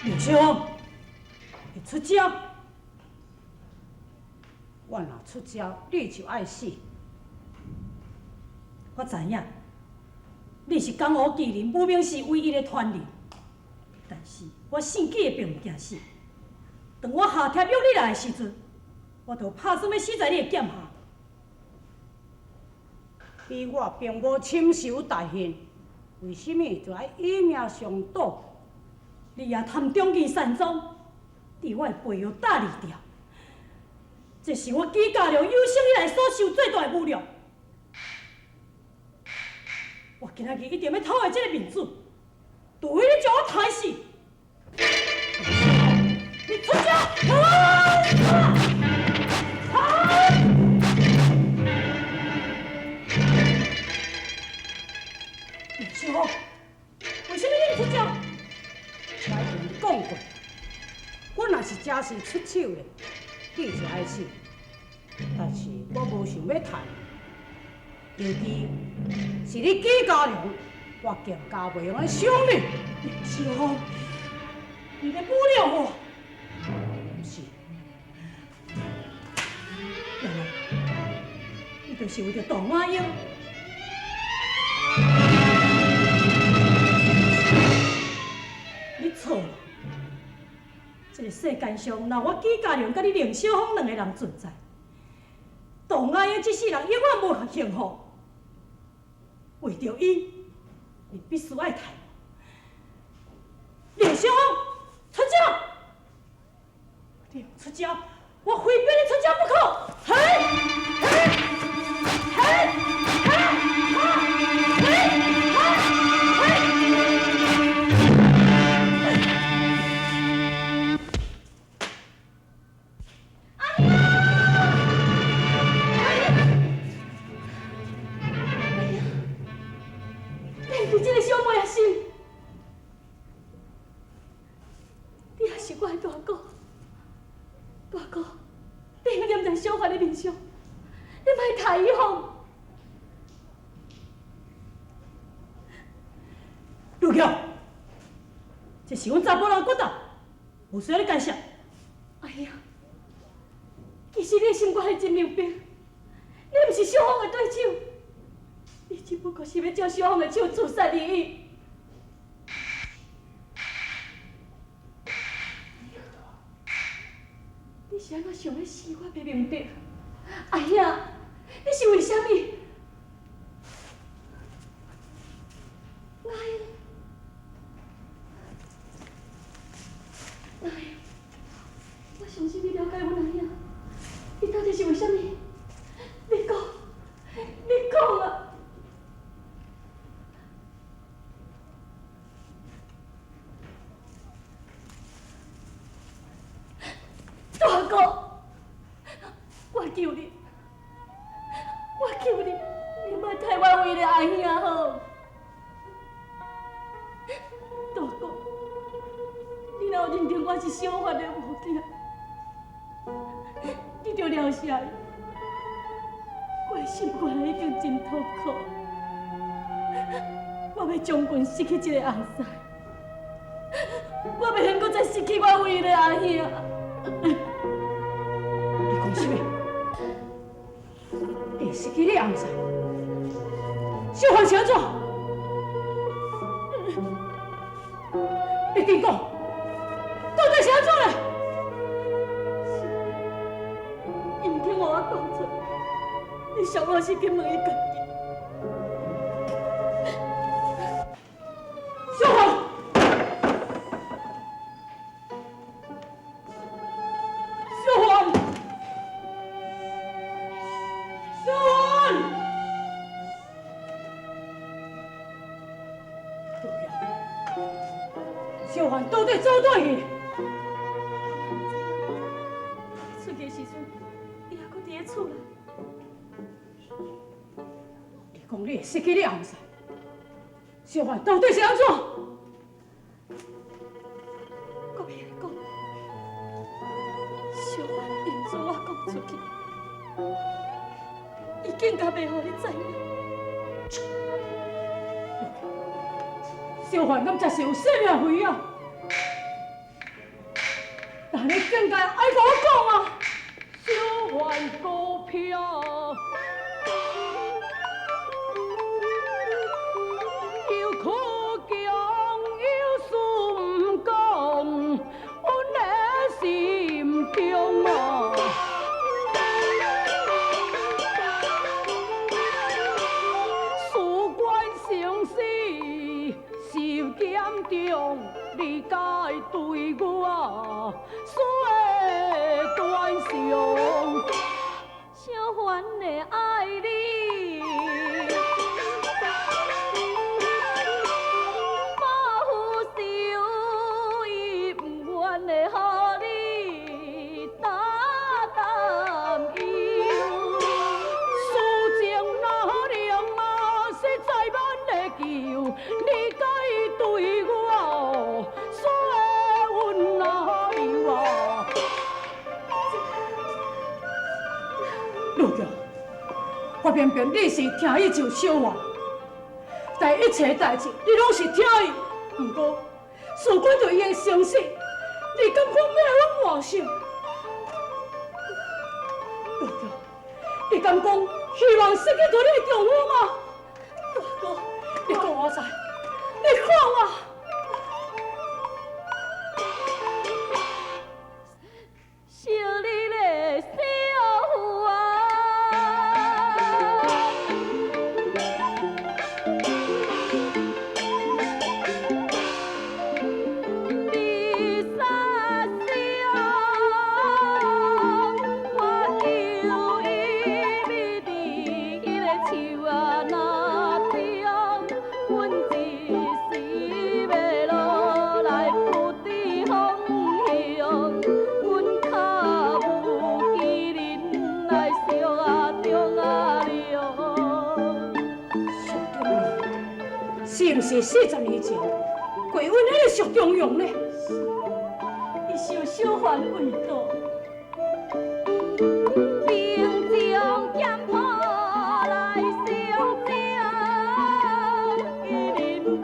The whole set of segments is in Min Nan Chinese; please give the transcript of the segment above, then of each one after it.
林兄，你出招，我若出招，你就愛死。我知影，你是江湖奇人，無名氏唯一的傳人。但是我姓紀的並毋驚死。當我下帖約你來的時陣，我就拍算欲死在你的劍下。你我並無深仇大恨，為什麼就愛以命相賭？你也貪忠義善終，佇我的背後搭二條，這是我紀家良有生以來所受最大的侮辱。我今仔日一定欲討回這個面子，除非你將我刣死。你出招！林小凤，為什麼你毋出招？我已經講過，我若是真是出手咧，你就愛死。但是我無想欲刣你，尤其是你紀家良，我更加袂用得傷你。林小鳳，你咧侮辱我！毋是，原來你就是為著杜婉英。你錯啦！這個世間上，若我紀家良佮你林小鳳兩個人存在，杜婉英這世人永遠無幸福。為著伊，你必須愛刣我。林小鳳，出招！你毋出招，我非逼你出招不可！嘿，嘿，嘿，嘿，嘿，嘿，嘿！你毋是這個小妹仔是？你也是我的大哥，大哥，你莫念在小凡的面上，你莫刣伊吼。陸橋，這是阮查埔人的決鬥，無需要你干涉。哎呀，其實你的心肝會真明白，你毋是小鳳的對手，你只不過是欲借小鳳的手自殺而已。你是按怎想欲死？我袂明白。阿兄，你是為啥物？阿英，阿英，我相信你了解阮阿兄，你到底是為啥物？你講，你講啊！大哥，我求你，我求你，你莫刣我唯一的阿兄好。大哥，你若有認定我是小凡的母囝，你就了赦伊。我的心肝內已經真痛苦，我欲將軍失去這個翁婿，我袂用閣再失去我唯一的阿兄。你講啥物？你失去你翁婿，小凡是按怎？你緊講，到底是按怎咧？伊毋肯予我講出，你上好是去問伊家己。小凡，小凡，小凡，對啊，小凡到底走佗去？出去時陣，伊猶閣佇咧厝內。你講你會失去你翁婿，小凡到底是按怎？我袂曉講，小凡伊毋准我講出去，伊更加袂予你知影。小凡敢真是有性命危啊？但你更加愛共我講啊！小還股票，又苦強又輸講，阮的心中啊。事關生死受檢重，你該對我說斷腸。小凡的愛你，報仇伊毋願的予你擔擔憂。事情若能啊，實在萬的求，你該對我說阮哪有啊？陆玉，我明明你是疼伊就小凡，但一切代誌你攏是疼伊。毋過事關著伊的生死，你敢講欲阮換心？陸玉，你敢講希望失去著你的丈夫嗎？大哥，你講我知，你講啊！惜你嘞，小凡。比沙相，我求伊秘伫彼个树仔中，阮一时欲落来不知方向，阮跤步麒麟来相啊中啊了。石中荣，是毋是40年前过阮彼个石中荣呢？伊受小凡为毒，兵将剑谱来相争，伊临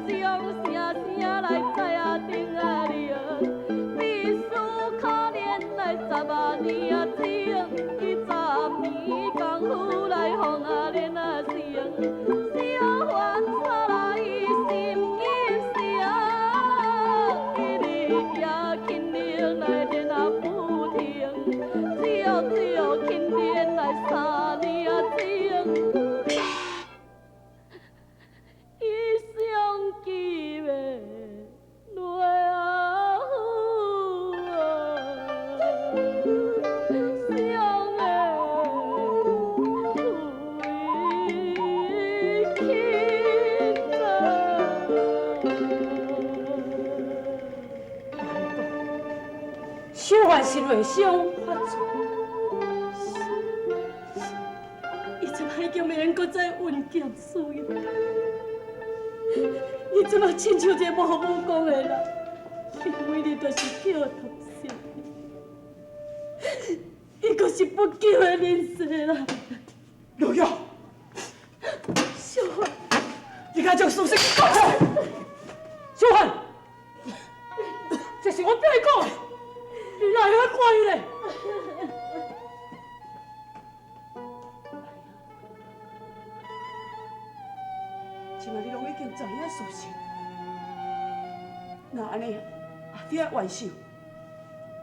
终声声来知啊顶啊灵，必须可怜来10啊年啊前，伊10年功夫来放啊练啊成，小凡错来心急成，伊日夜勤力来练啊不停，只要勤练来3年啊前，伊伤急的泪啊伤的委屈啊！小凡是内傷發作，伊這擺已經袂用閣再運劍使用，伊這擺親像一個無武功的人，伊每日都是叫頭死，伊閣是不救的人世啦。陸玉，小凡，你敢將事實講出來？小凡，這是我逼你講的，你哪會遐怪伊咧？這擺你攏已經知影事實，那按呢，阿弟仔冤仇，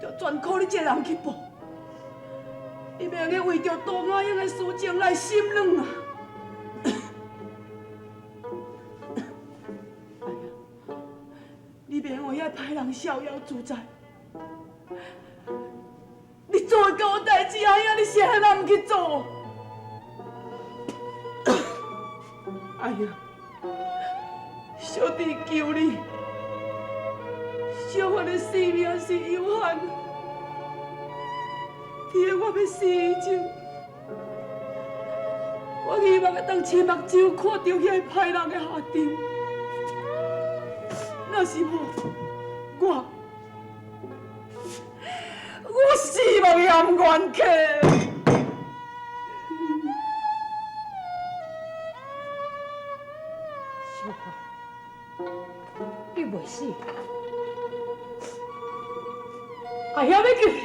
就全靠你這個人去報。你袂用為著杜阿英的事情來心軟啊！哎呀，你袂用予遐歹人逍遙自在。你做會到的代誌，阿英，你是按怎毋去做？哎呀，小弟求你，小凡的性命是有限，伫我欲死以前，我希望會當親目睭看著遐個歹人的下場。若是無，我死嘛嫌冤客。小凡，你袂死，阿阿兄要救你，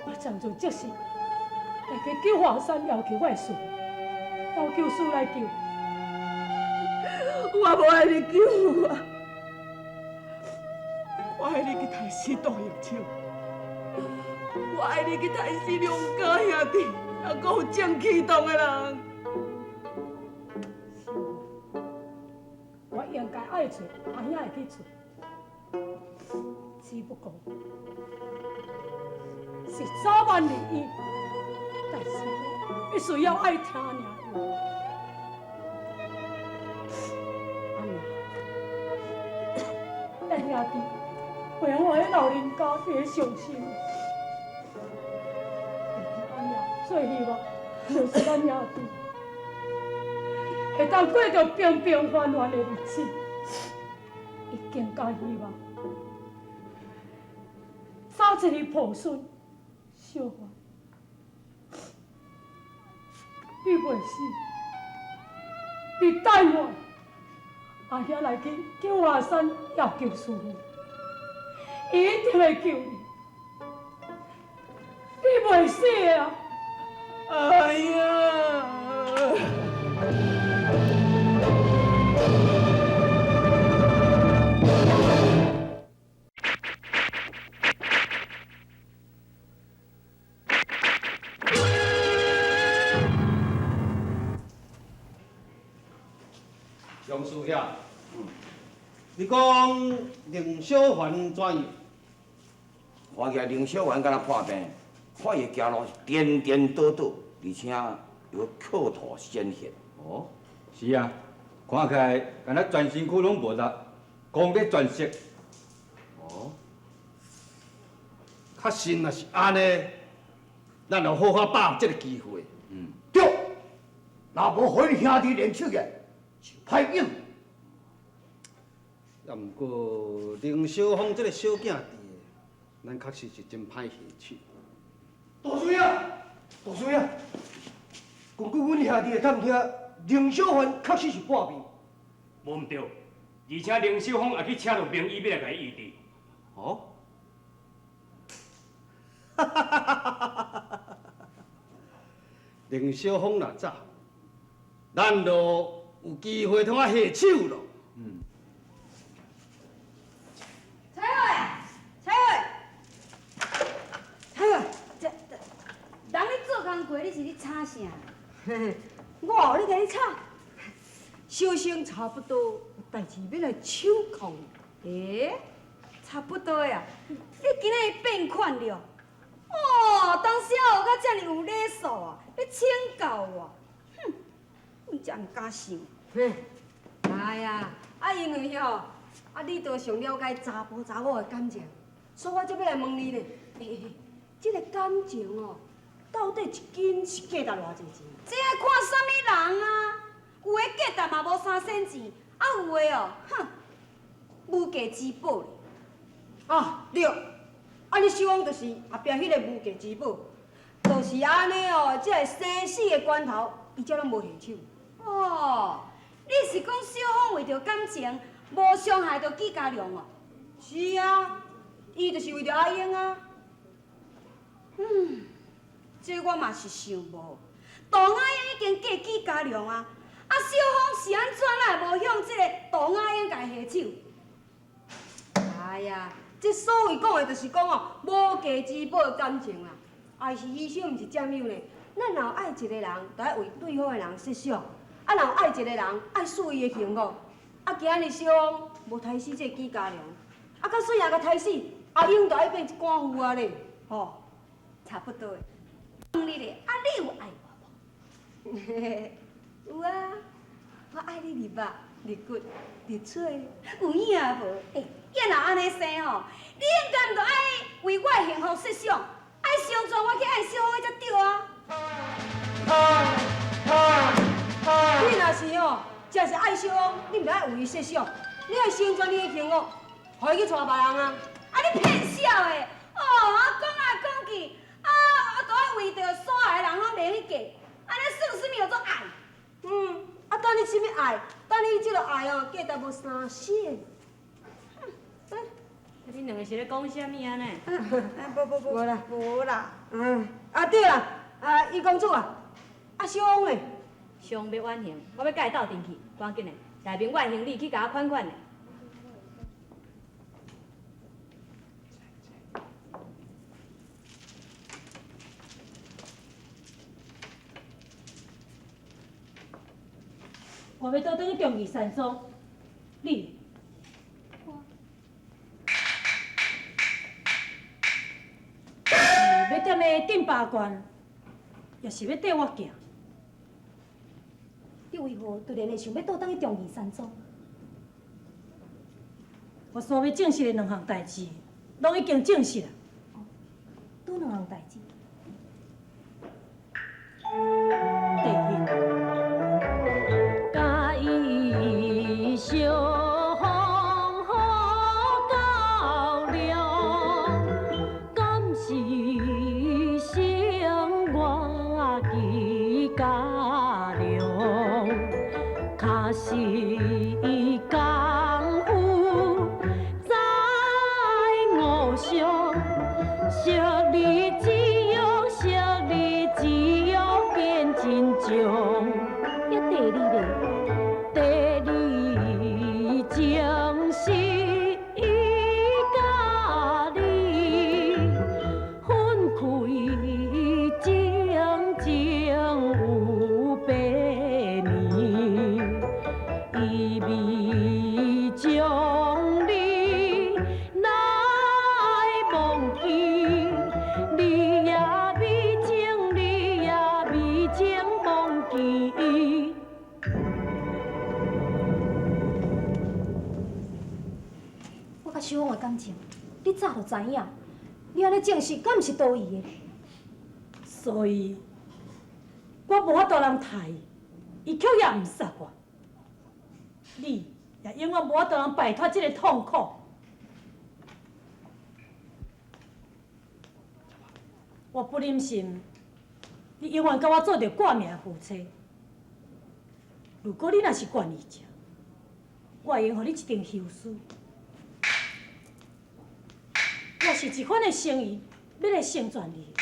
我暂做这事，来去九华山要求我的师，要求师来救。我无爱你救我，我爱你去杀死杜玉秋，我爱你去杀死梁家兄弟，还阁有正气堂的人。我应该爱做，阿兄会去做，只不过是早晚而已。但是我必须要爱听尔。阿娘，咱兄弟为我彼老人家伫咧伤心，阿娘最希望就是咱兄弟会当过著平平凡凡的日子，伊更加希望早一日抱孙。小凡，你袂死，你等我，阿兄来去九华山要求师父，伊一定会救你，你袂死的啊！哎呀！杨师兄，你讲林小凡怎样？看起来林小凡敢若破病，看伊行路是颠颠倒倒，而且又口吐鲜血。哦，是啊，看起来敢若全身躯拢无力，光咧全息。哦，确实若是按呢，咱就好好把握这个机会。嗯，对，若无予恁兄弟联手的，就歹用。啊，毋过林小凤这个小囝伫，咱确实是真歹下手。大师兄，大师兄，根据阮兄弟的探听，林小凡确实是破病。无毋对，而且林小凤也去请著名医欲来共伊医治。哦？哈哈哈哈哈！林小凤若走，咱就有机会通啊下手咯。嗯。彩慧，彩慧，彩慧，这人咧做工课，你是咧吵啥？我你共你吵，小生差不多有代志欲来请教你。欸，差不多啊，你今仔日变款了。哦，当时学甲遮尔有礼数啊，欲请教我，哼，阮才毋敢想。嘿，哎呀，啊因为吼，啊你都上了解查埔查某的感情，所以我才欲来问你咧。欸，这个感情哦，到底一斤是价值偌济钱？这爱看啥物人啊？有的价值嘛无三仙钱，啊有的哦，哼，无价之宝咧。啊，对。啊！你小王就是后壁彼个无价之宝，就是按呢哦。这个生死的关头，伊才拢无下手。哦，你是讲小芳为著感情，无伤害著纪家良哦？是啊，伊就是为著阿英啊。嗯，这我嘛是想无。杜阿英已经嫁纪家良啊，啊小芳是按怎哪会无向这个杜阿英共伊下手？哎呀！这所谓讲的，就是讲哦，无价之宝的感情啦。爱是牺牲，毋是占有呢。咱若有爱一个人，就爱为对方的人设想；啊，若有爱一个人，爱赐伊的幸福。啊，今日小王无刣死这个纪家良，啊，到细汉共刣死，阿英就爱变一寡妇啊咧，吼，差不多。问你咧，啊，你有爱我无？有啊，我爱你入目、入骨、入嘴，有影无？欸，伊若按呢生吼，你应该毋著爱为我的幸福设想，爱成全我去爱小芳才对啊！你若是吼，真是爱小芳，你毋著爱为伊设想，你爱成全你的幸福，予伊去娶别人啊！啊，你骗笑的！哦，啊，讲来讲去，啊，都爱为著所爱的人拢袂去嫁，按呢算啥物叫做爱？嗯，啊，等你啥物爱？等你这个爱哦，价值无三仙。你两兩個是咧講啥物啊呢？無無無，無啦，無啦。嗯，啊對啦，啊伊公主啊，啊小王咧？上欲遠行，我欲佮伊鬥陣去，趕緊的，內面我的行李去共我款款的。我欲倒轉去忠義山莊，你？是欲踮咧鎮巴縣，抑是欲綴我行？你為何突然會想欲倒轉去忠義山莊？我所欲證實的兩項代誌，攏已經證實啊。佗兩項代誌？第一，佮伊相逢好較量，敢是生我枝家良，確是功夫在我上，惜你只有惜你只有變真情。遐第二咧？第二情是伊佮你分開整整有8年，伊未將你來忘記，你也未將你也未將忘記伊。我佮小王的感情，你早就知影。你按呢證實，敢毋是多餘的？所以，我無法度通刣伊，伊卻也毋殺我。你也永遠無法度通擺脫這个痛苦。我不忍心，你永遠佮我做著掛名夫妻。如果你若是願意食，我會用予你一張休書。我是一番的誠意，欲來成全你。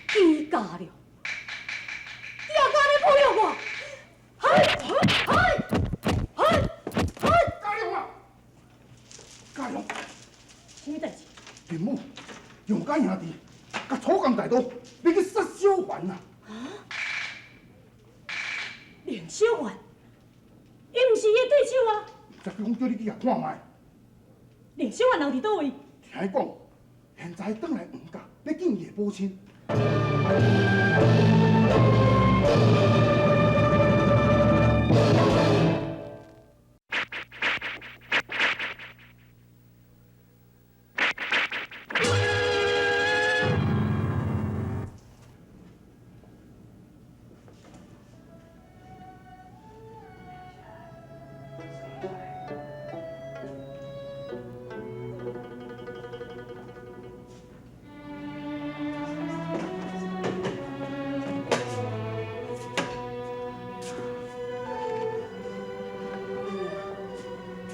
枝家良，你也敢按呢侮辱我？嗨嗨嗨嗨！家良啊，家良，啥物代誌？林母，杨家兄弟佮楚江大盗欲去殺小凡啊！啊？林小凡，伊毋是伊的對手啊！毋知佢講叫你去共看覓。林小凡人佇佗位？聽伊講，現在轉來黃家，欲見伊的母親。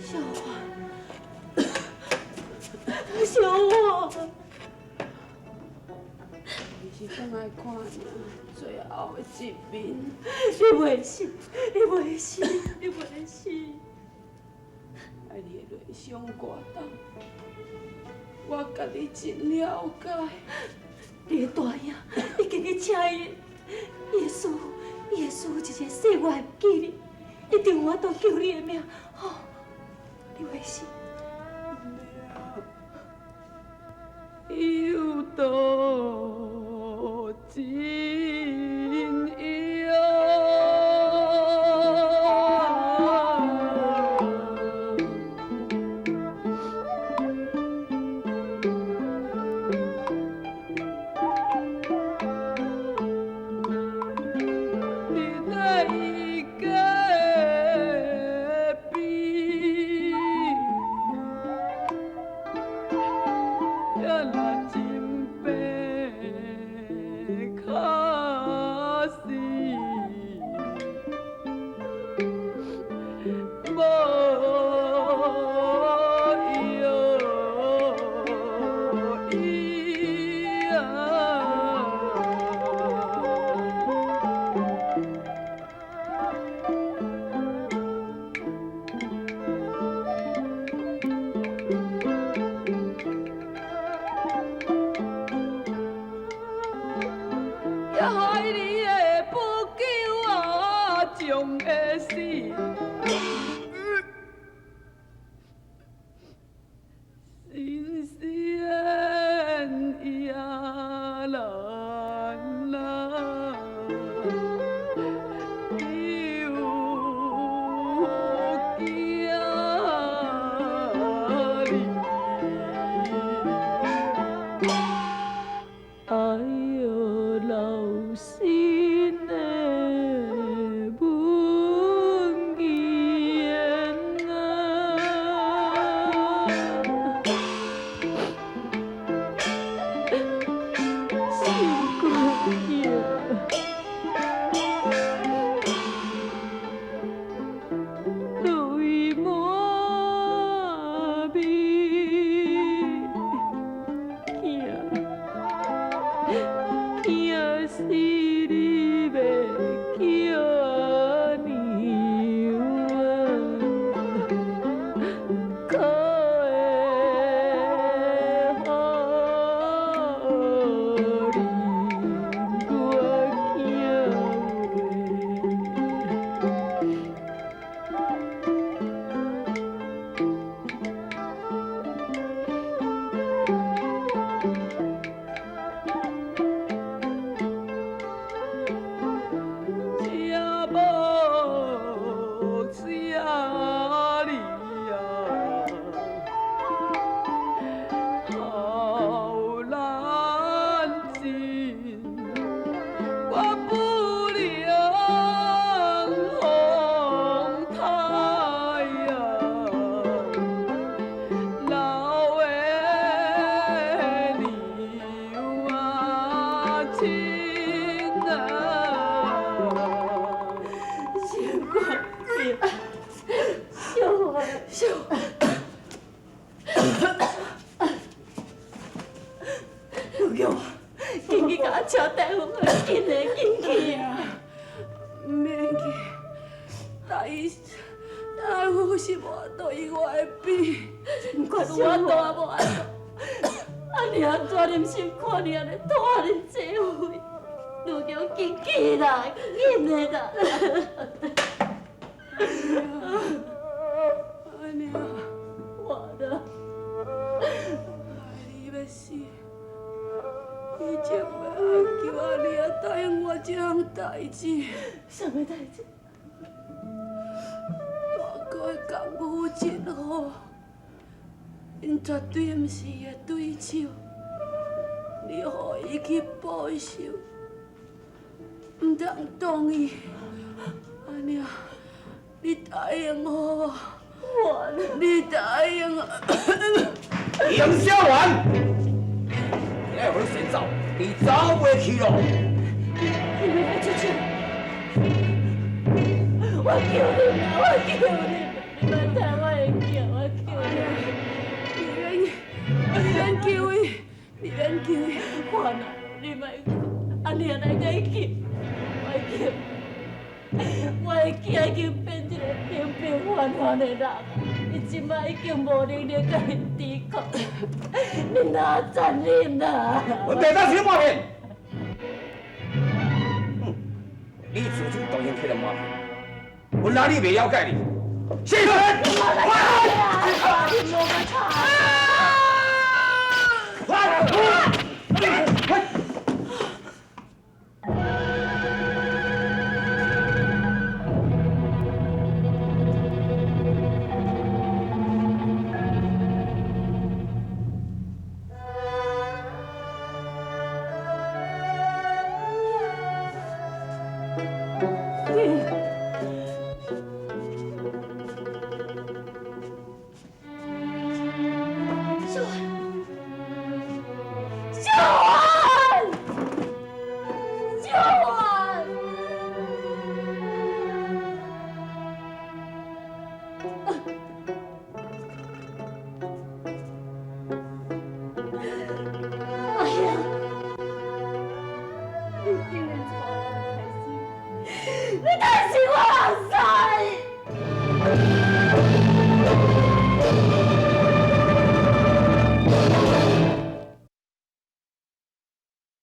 小花，小花，你是轉來看爾最後的一面。你袂死，你袂死，你袂死。愛你的淚傷偌重，我佮你真了解。你的大兄已經去請伊，伊的師，伊的師一個細我會記得，一定有法度救你的命，吼！你袂死。有多真勇。你来隔壁，也若真白空。死，你欲叫娘啊，可会予恁我囝话？请某请你啊，好难尽，我不能风台啊，老的娘啊亲啊。小花，小花，小花，刘玉，紧去共我请大夫来，紧的紧去啊！毋免去，大医大夫是无法度医我的病，不管有法度也无法度，啊你安怎忍心看你按呢拖恁这位？刘玉，紧去啦，紧的啦！阿娘，我啦，你欲死，以前欲哀求阿你啊答应我这项代志。啥物代志？大哥的功夫真好，𪜶绝对毋是伊的对手。你予伊去报仇，毋通挡伊。阿娘，你答应我无？我你答应。杨小丸，今日予你先走，你走袂去咯。你欲来出手？我求你啦，我求你，你莫杀我的囝，我求你。你免求伊，你免求伊。我啊，你莫阿娘来共伊求，我求。我的囝已经变一个平平凡凡的人，伊这摆已经无能力共伊抵抗，你哪残忍啊！我袂当是你瞒骗。哼，你自首当然起来瞒骗，我哪里袂了解你？死人！你莫来啊！你莫来吵！小婉，小婉，小婉！哎呀，你竟然带我来杀！你太是我人杀！